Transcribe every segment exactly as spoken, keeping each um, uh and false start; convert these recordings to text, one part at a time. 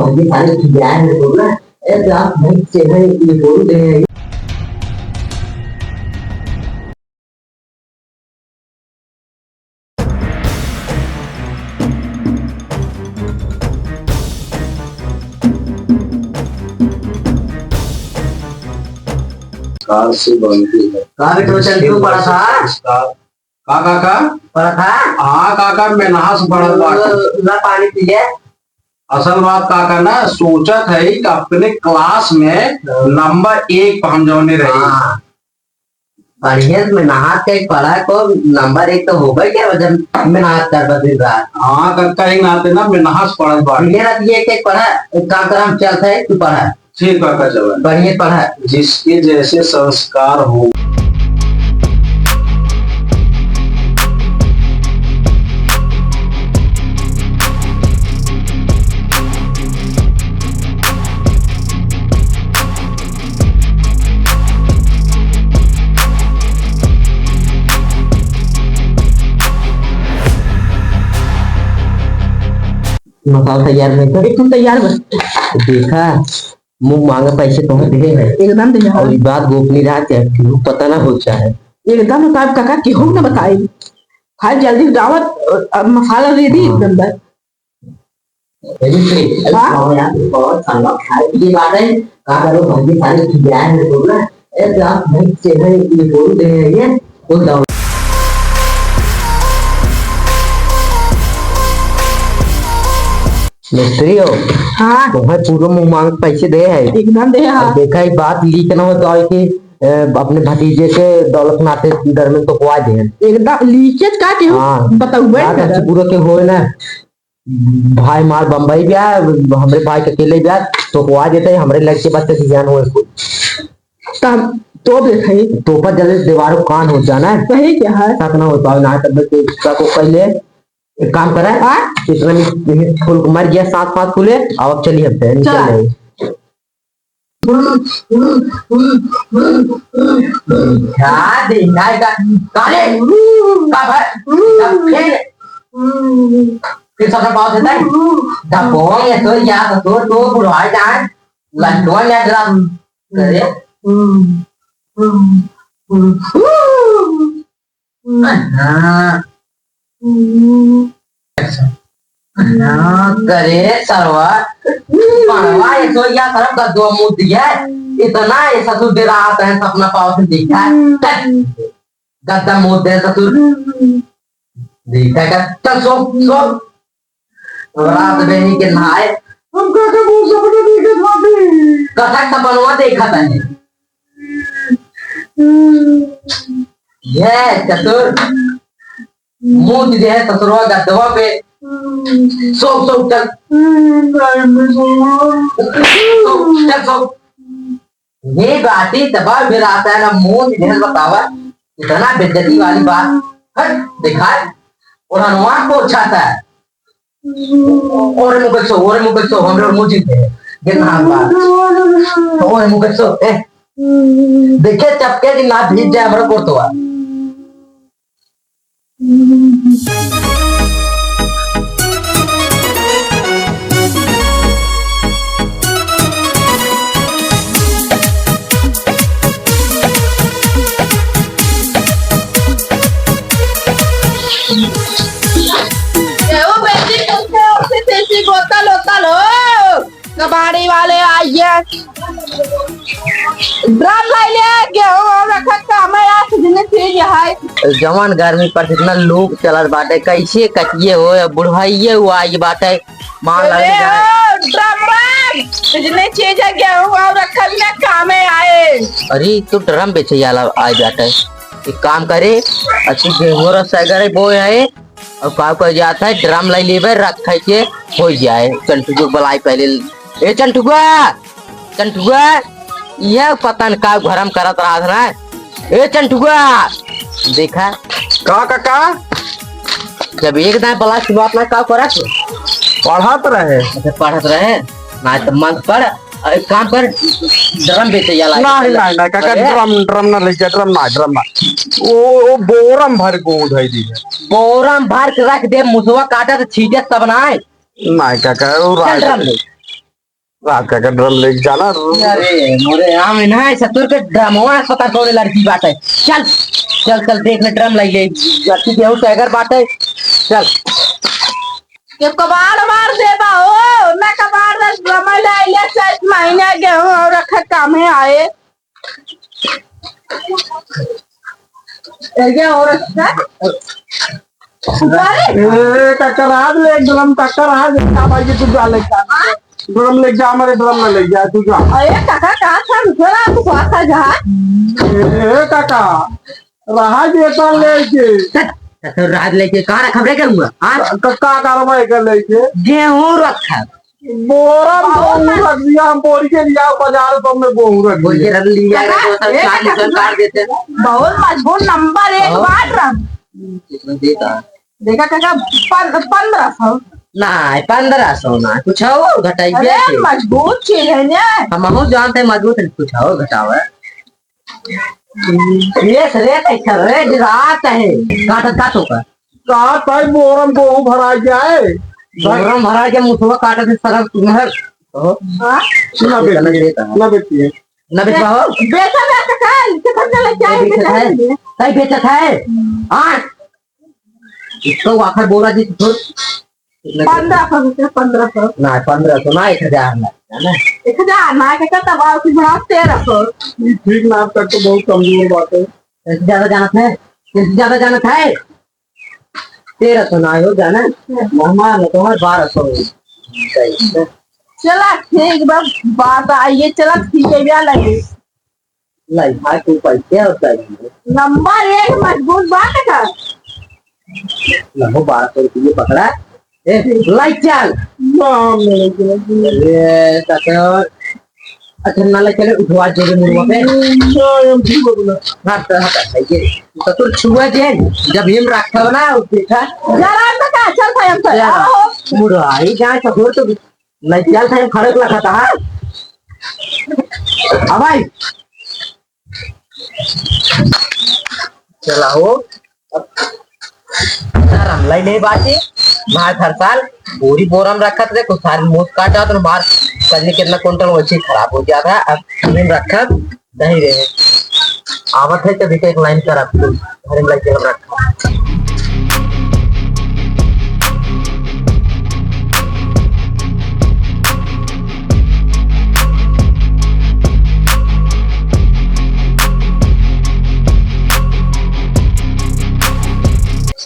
ये सारे खिलाए हैं तो ना, ऐसे आप भाई चेहरे ये बोल रहे हैं। संस्कार से बनती है। का बेटवा चंटू पढ़त हा? संस्कार। का काका? पढ़त हा? हाँ काका, मेनहा से पढ़त बाटे। ला पानी पी ले। असल बात काका ना, सोचत है कि अपने class में हाँ। नंबर एक पर हम जौने रही। हाँ। बढ़िया से मेहनत के पढ़ा को नंबर एक तो होबे के, जब मेहनत करबा दिन रात। हाँ, कक्का ही नाते ना मेहनत पढ़त बाड़ी। दिन रात ये के पढ़ा, एक काम कर, हम चलत है, तू पढ़ा। ठीक बा, का जवान। बढ़िया पढ़ा। जिसके जैसे संस्कार हो। मसाला तैयार नहीं था। एकदम तैयार बा। देखा, मुँह मांगा पैसे तोहे दिहे है। एकदम दे और यार। ई बात गोपनीय रहा, केहू पता ना हो चाहे। एकदम साहब काका, केहू ना बताई। खाली जल्दी से डावत, अ, अ, मसाला ready हाँ। एकदम बा। अरे, अरे, हाँ? खाओ यार, बहुत खाना खाए की बात है। का करो, भाई, सारे खिलाए हैं तो ना। ए, तो आप भाई, चेहरे ये बोल रहे हैं, ये बोल दो। मिस्त्री हो? हाँ। तुम्हें पूरा मुँह मांग पैसे दे है। एकदम दे है। अब देखा, ये बात leak ना हो तो आए कि, अ, अपने भतीजे के दौलत नाते डर में तो कुआ दे। एकदम leakage का के हो? हाँ। बताओ, बैठ बात कर। अच्छी पूरा के होए ना। भाई मार बम्बई गया, हमरे भाई के अकेले गया, तो को आ जेतइ, हमरे लड़के बच्चे से ज्ञान होए कुछ। तब तो देखे। तोपा जल्दी दीवारों कान हो जाना है। सही क्या है? साथ ना हो पावे, ना तब तक इसका को पहले एक काम करा। हाँ? इतना में ये फूल को मर गया, सांस फांस फूले, अब चलिए हम चल चला। रहे। का देखा है का? काले! का भाई? का फिर? फिर सबसे पाँव से तक? दबोंग है तो या तो, तो, तो बुढ़वा जाए। लड्डुआ या जरा करे। हाँ। हाँ, करे सरवा। पढ़वा ये तो या तरफ का दो मुंह दिया। इतना ये ससुर डरात है, सपना पाँव से देखा। गद्दा मुंह दे ससुर। देखा का? चल सो, सो। रात में ही के नहाए। हम का का वो सपना देखत बाटे? कथा सपनवा देखत है। ये चतुर। मुंह दे है ससुरवा गद्दवा पे। सो, सो, चल। सो, चल, सो। ये बाती तबा मेरा आता है ना, मुंह दे है बतावा। इतना बेइज्जती वाली बात। हट, दिखाए। और हनुमान को उठाता है। ओरे मुकेशो, ओरे मुकेशो, हमरे मुझे दे। गिरना हाथ बात। ओरे मुकेशो, ए। देखे चपके कि ना भीज जाए हमरा कुर्तवा। केहू बेटी तुमसे ओसी तैसी बोतल होतल हो, कबाड़ी वाले आइए, ड्रम लाइले, गेहूं और रखत का हमें आज दिन चीज है। जवन गर्मी पर इतना लूक चलत बाटे, कैसे कटिए हो, अब बुढ़ाइए हुआ आई बाटे। मान अरे लगे जाए। ओ, ड्रम, ड्रम, बिजली चीज है, गेहूं और रखल में कामे आए। अरे, तू ड्रम बेचे जाला आए जाता है। एक काम करे, अच्छी गेहूं और सैगर है, बोए है, और का कर जाता है, ड्रम लाई लेबे, रखे के हो जाए। चंटू को बुलाई पहले। ए चंटुआ, चंटुआ, यह पता न का घरम करत रहत ना। ए चंटुआ, देखा। का काका? जब एक दाएं बलास की बात ना का करत? पढ़त रहे। अच्छा, पढ़त रहे? ना तो मन पढ़, एक काम कर, ड्रम बेचे जाला। नहीं, नहीं, नहीं, काका, अरे? ड्रम, ड्रम ना ले जा, ड्रम ना, ड्रम ना। वो, वो बोरम भर गोंद है दी है। बोरम भर के रख दे, मुसवा काटा तो छीटे तब ना आए। नहीं काका, वो चल राय ड्रम ले। रात का, का ड्रम लेके जाना। अरे मोरे, हम ना ऐसा तोर के ड्रमवा पता कौन लड़की बाटे। चल, चल, चल, देख ले ड्रम लाई ले। लड़की के टाइगर बाटे। चल। ये कबाड़ मार देबा हो, ना कबाड़ दे, ड्रम लाई ले, चैत महीने गेहूं और रखे कामे आए। ए, ये औरत का? अरे! ए, काका, राज ले, ड्रम काका, राज ले, का भाई, तू जा ले, का? हाँ? ड्रम ले जा, हमारे ड्रम में ले जा, तू जा। अरे, काका, का था, रुको ना, तू कहाँ था, जहाँ? ए, काका, रहा देता लेके। तो राज लेके कहाँ रखा, रे, करूँगा? हाँ? का, का, का कार्रवाई कर लेके? गेहूं रखा। बोरा में गेहूं रख दिया, हम बोरी के लिया बाजार पर में गेहूं रख बोरी के दिया। रख लिया, काका, तो सब ए, चार काका, निशान काट देते हैं। बहुत मजबूत नंबर एक हाँ। बात रहा। कितना देता? देखा काका, पन-, पन्द्रह सौ। ना, पन्द्रह सौ ना, कुछ और घटाई अरे, दे। मजबूत चीज है ना। हम बहुत जानते हैं मजबूत है, कुछ और घटाओ है। ये रे, कैसा रे, रात है, काटत का तो का? रात है, बोरम को भरा जाए। बोरम भरा के मुसवा काटत है, सरक नहर। हाँ? ना बेचिए, ना बेचिए। ना बेचवा हो? बेचा ना तो का, किधर चला जाए, ये बेचत है? बेचा नहीं। सही बेचत है? हाँ। इसको आखिर बोला जी, तो कितना? पन्द्रह सौ रुपया, पन्द्रह सौ। ना, पन्द्रह सौ ना, एक हजार ना, है ना? एक हजार ना, के कहता बाबू की भाव तेरह सौ। ये ठीक ना, अब तक तो बहुत कमजोर बात है। इससे ज्यादा जानत है? इससे ज्यादा जानत है? तेरह सौ ना हो जाना, मेहमान है तुम्हारे बारह सौ। चला, ठीक बा, बात आइए, चला, ठीक है, भैया, लगे। लाई, भाई, तू पैसे और चाहिए। नंबर एक मजबूत बात है का? लहो, बारह सौ रुपये पकड़ा। ए, लाई चल। ना, हम नहीं लेंगे। ए, काका, अच्छा, ना ले चले, उठवा दे रे मुड़वा पे। ना, हम ठीक हो गया। हाँ, तो, हाँ, तो, ये, तो तू छुआ जे, जब हिम रखा हो ना, वो देखा। जरा तो का, चल, भाई, हम तो, चल। आओ। मुड़वा, ये जाए तो घोर तो नहीं, चल, भाई, हम खड़क लगा था, हाँ? अब भाई, चला हो। अब सारा हम लाई नहीं बाटी। भाई हर साल बोरी बोरम रखत रहे, कुछ सारी मौत काट जात, मार करने कितना कुंटल वैसे ही खराब हो गया था। अब तुम रखत नहीं रहे। आवत है तभी तो एक लाइन कर आपको घर में लगे रखा।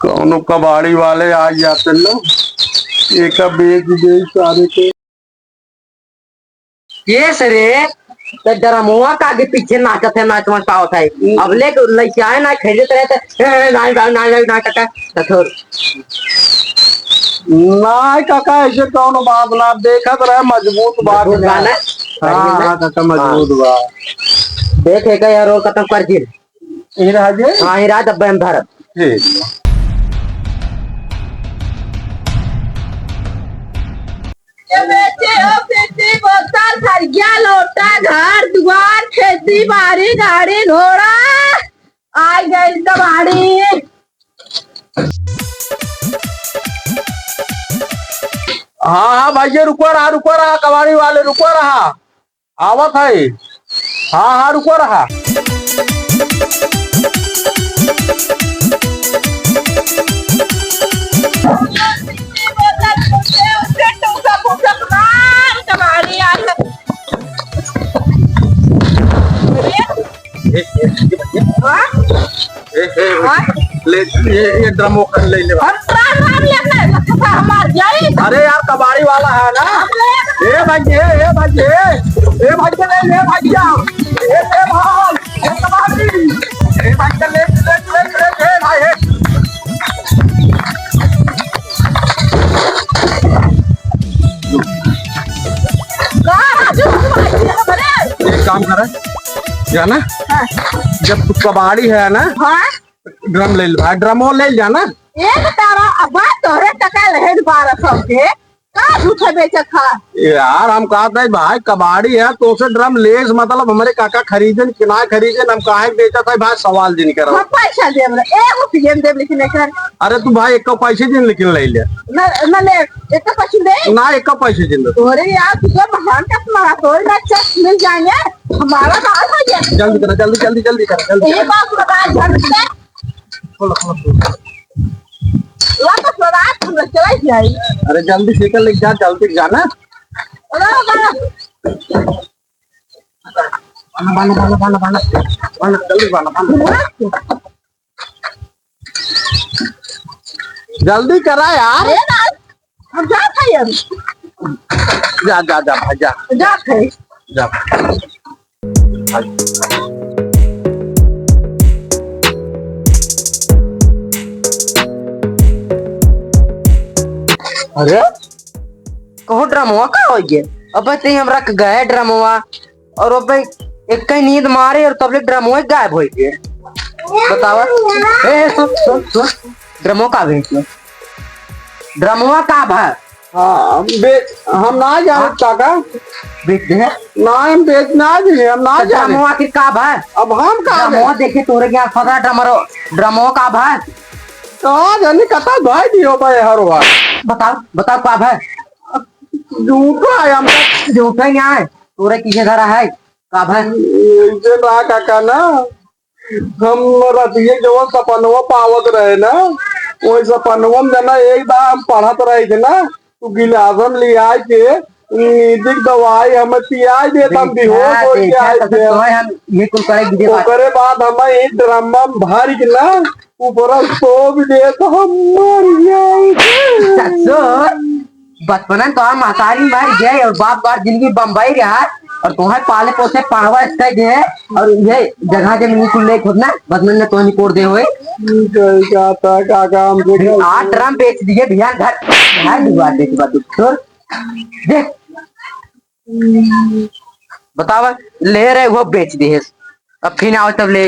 कौनो कबाड़ी वाले आ जाते ना, एका बेच दे सारे के। ये से रे, तो डरमुआ का आगे पीछे नाचत है, नाच मचावत है। अब ले लइका है ना, खरीदत रहे तो, ए, ए, नाच, नाच, नाच, नाच, नाच, नाच, तो थोड़। नाय काका, ऐसे कौनो बात ना, देखत रहे, मजबूत बात मजबूत बा ना। ना? हाँ, हाँ, काका, मजबूत हाँ। बा। देख, एक यार और खत्म कर दिल। यही रहा जे? हाँ, यही रहा, डब्बे में भरत। ठीक। ये बेटी हो, बेटी बोतल, थरिया, लोटा, घर, दुआर, खेती, बाड़ी, गाड़ी, घोड़ा, आ गई कबाड़ी। हाँ, हाँ, भैया, रुको रहा, रुको रहा, कबाड़ी वाले, रुको रहा। आवत है। हाँ, हाँ, रुको रहा। ए, ए, ए, भैया। हाँ? ए, ए, हाँ? ले, ये, ये ड्रम ओकर ले ले। हम ड्रम, ड्रम लेके, लगता था हमार जाई। अरे यार, कबाड़ी वाला है ना? हम ले। ए भाई, ए, ए भाई, ए, ए भाई, ले, ले भाई, क्या? ए, ए भाई, ए कबाड़ी। ए भाई, ले, ले, ले, ले, ए भाई, ए। का राजू, तू भाई, ये तो करे। एक काम करे, जाना? हाँ। जब तू कबाड़ी है ना, हाँ। ड्रम ले ले, ड्रमो ले जाना। एक तारा अब तोरे टका लहे बारह सौ के, का झूठे बेचत हा। यार, हम कहत है भाई, कबाड़ी है, तो उसे ड्रम लेस, मतलब, हमरे काका खरीदन कि ना खरीदन, हम काहे बेचत है भाई, सवाल जिन करो। हम पैसा देब ना, एक रुपया देब, लेकिन एकर अरे तू भाई, एक पैसे दिन लेकिन ले ले। ना, ना ले, एक पैसे दे। ना, एक पैसे दिन दे। तोरे यार, तू तो महान का तुम्हारा तोड़ ना चस मिल जाएंगे, हमारा बाल हो जाए। जल्दी करो, जल्दी, जल्दी, जल्दी करो, जल्दी ये करो। बात बता, झट से। खोलो, खोलो, खोलो। वापस बता, हम लोग चला जाए। अरे जल्दी साइकिल लेके जा, जल्दी जाना। अरे, अरे। बांधा, बांधा, बांधा, बांधा, बांधा। बांधा, जल्दी बांधा, बांधा। जल्दी करा यार। अरे ना, हम जात है अब। जा, जा, जा भाई, जा। जात है। जा। अरे, कहो ड्रमवा का होइ गए? अबे ते हमरा के गए ड्रमवा, और अबे एक कहीं नींद मारे और तबले ड्रमवा गायब होइ गए। बतावा। ए, सुन, सुन, सुन। ड्रमवा का भेज दो। ड्रमवा का भा? हाँ, हम बेच, हम ना जाने हाँ? काका। बेच दे। ना, हम बेच ना दिए, हम ना तो जाने। ड्रमवा के का भा? अब हम का ड्रमवा जाने? देखे तोरे के यहाँ फंसा ड्रमरो, ड्रमवा का भा? का जाने कता भाई दियो भाई हरवा। बताओ, बताओ का भा? झूठा है हम। झूठा ही है। तोरे किसे धरा है? का भा? ऐसे ना काका ना। हम रतिये जवन सपनवा पावत रहे ना, वही सपनवा में जना एक बार हम पढ़त रही थे ना, तू गिलास में लियाई के नींद के दवाई हमें पियाई देत, हम बेटा, बेहोश हो के बेटा, आई तब थे। तो हम ये कुल करे गिरे बात। ओकरे बाद हमें ई ड्रम में भर के ना ऊपर सो भी देत, हम मर जाए। ससुर, बचपना में तोहार महतारी मर गए और बाप तोहार जिंदगी बम्बई रहा और तोहार पाले पोसे पावा कह दे और ये जगह जमीन कुल ले खोदना बचपन में तोहनी कोड़ दे होए। ठीक है, क्या था, काका, हमसे फिर क्या आठ ड्रम बेच दिए भैया, घर, घर दुआर बेच बा तू। छोड़। देख। बतावा, ले रहे वो बेच दिए। अब फिर आओ तब ले।